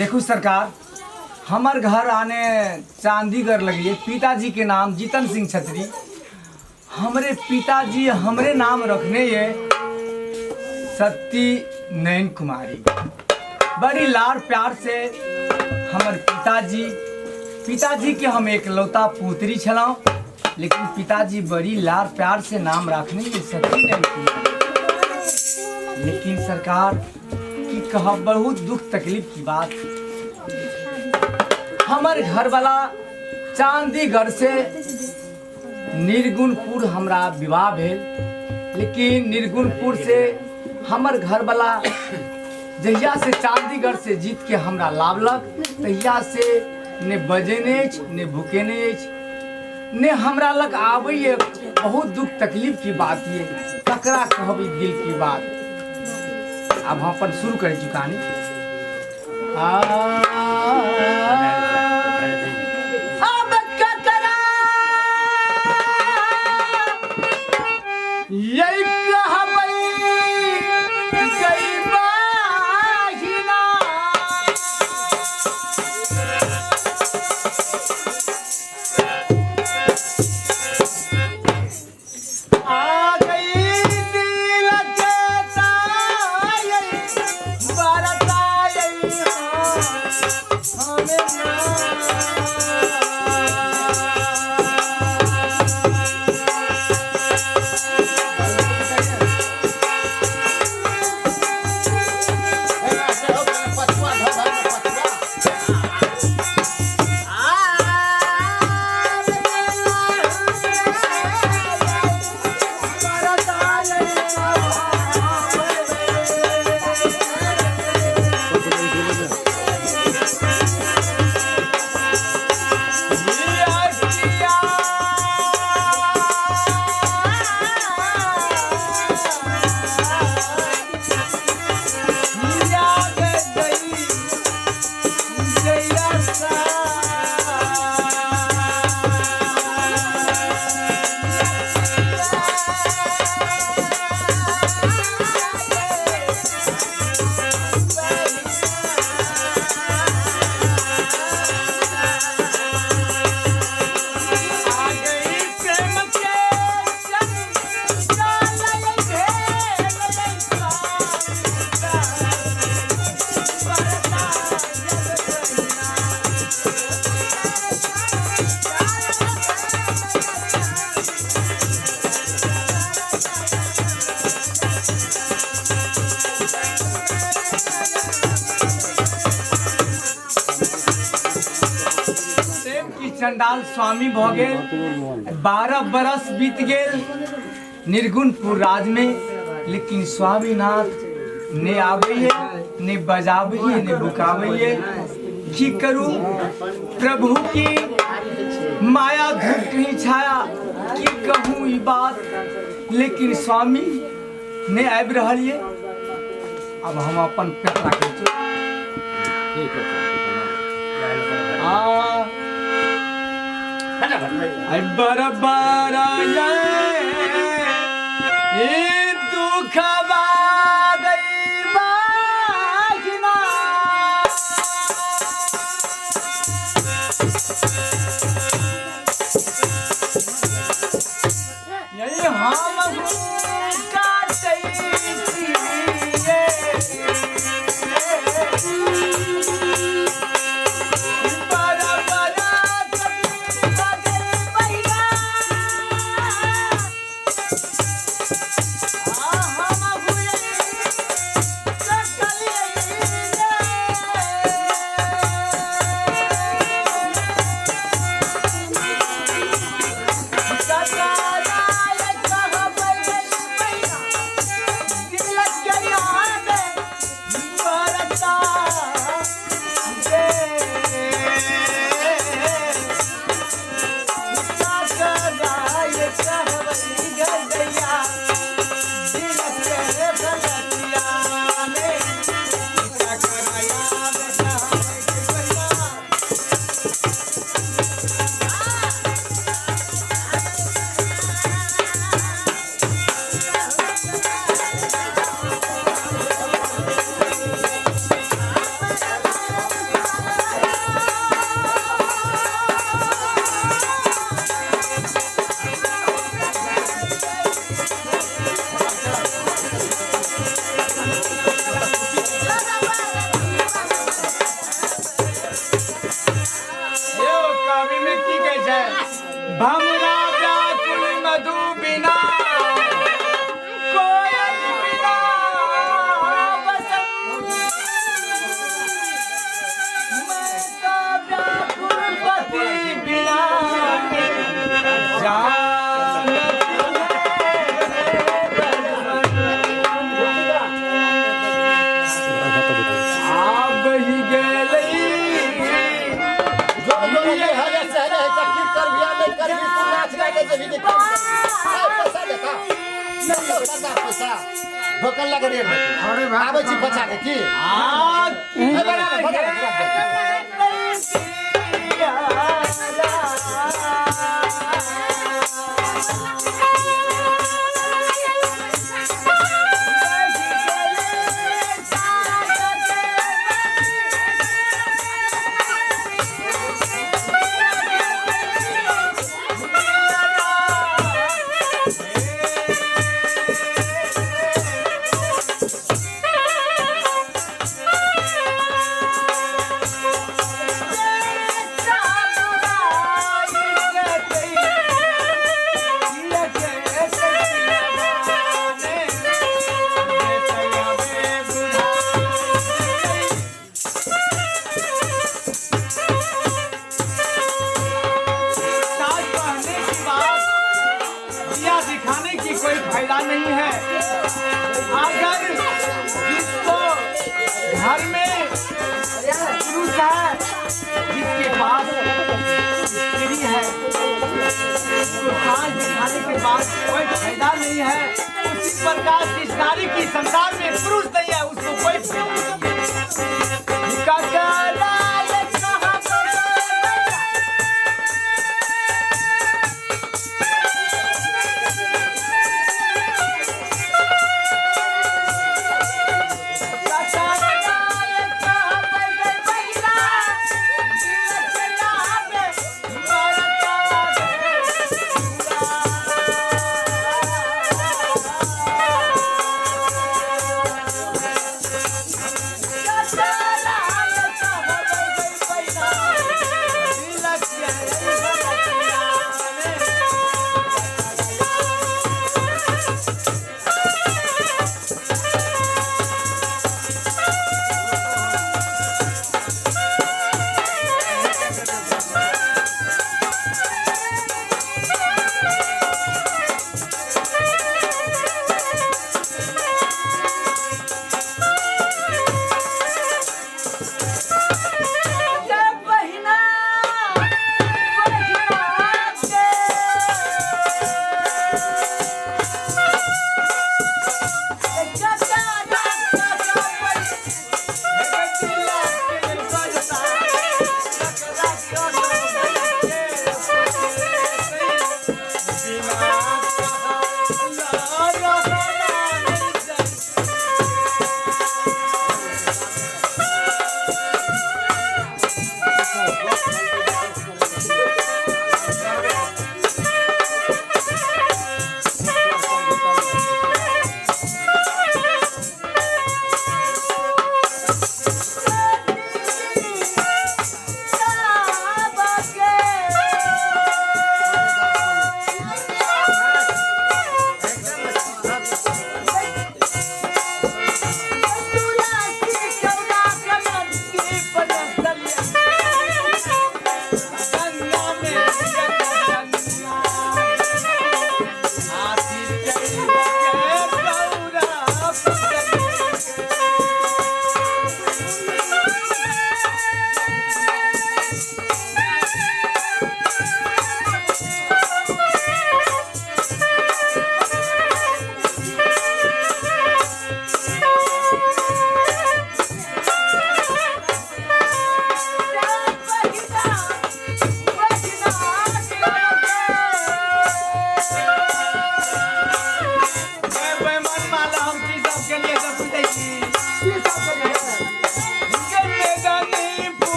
देखू सरकार, हमर घर आने चांदीगढ़ लगिए। पिताजी के नाम जीतन सिंह छत्री। हमरे पिताजी हमरे नाम रखने ये सती नयन कुमारी। बड़ी लाड़ प्यार से हमर पिताजी, पिताजी के हम एकलौता पुत्री छलहुँ, लेकिन पिताजी बड़ी लाड़ प्यार से नाम रखने ये सती नयन कुमारी। लेकिन सरकार की कहब, बहुत दुख तकलीफ की बात, हमर घरवाला चांदीगढ़ से निर्गुणपुर हमरा विवाह भेल, लेकिन निर्गुणपुर से हमर घरवाला जहिया से चांदीगढ़ से जीत के हमरा लावलक, तहिया से ने बजेने अछि, ने भुकेने अछि, ने हमरा लग आबैए। बहुत दुख तकलीफ की बात ये, ककरा कहबै दिल की बात। आब हम अपन शुरू करै छी कहानी। अब ककरा यही कहबै गई बाहिना। आ गई दिल के ताई बरताई हमें ना। प्रेम की चंडाल स्वामी भ गेल। 12 बरस बीत गेल निर्गुणपुर राज में, लेकिन स्वामीनाथ ने आबैये, ने बजाबैये, ने बुकाबैये। की करू, प्रभु की माया धूप कहीं छाया, की कहूँ ई बात, लेकिन स्वामी ने आबि रहल ये। अब हम अपन पेट राखै छी। आ आई बरबर ये दुखबा गई बाहिना। यही हम काटै छियै। बरबर तकलीफ गई बहिना। आ हम हुए सकलियै। देबी के पैसा देता नहीं पैसा ढोकल लगे रे। अरे भाई। आबै छी बचा के की आ ए, बना दे, बना दे, बना दे। ताज पहनने की बात दिया दिखाने की कोई फायदा नहीं है। अगर जिसको घर में पुरुष है, जिसके पास स्त्री है, उसको ताज दिखाने के बाद कोई फायदा नहीं है। उसी प्रकार जिस नारी की संसार में पुरुष नहीं है उसको कोई फायदा नहीं है।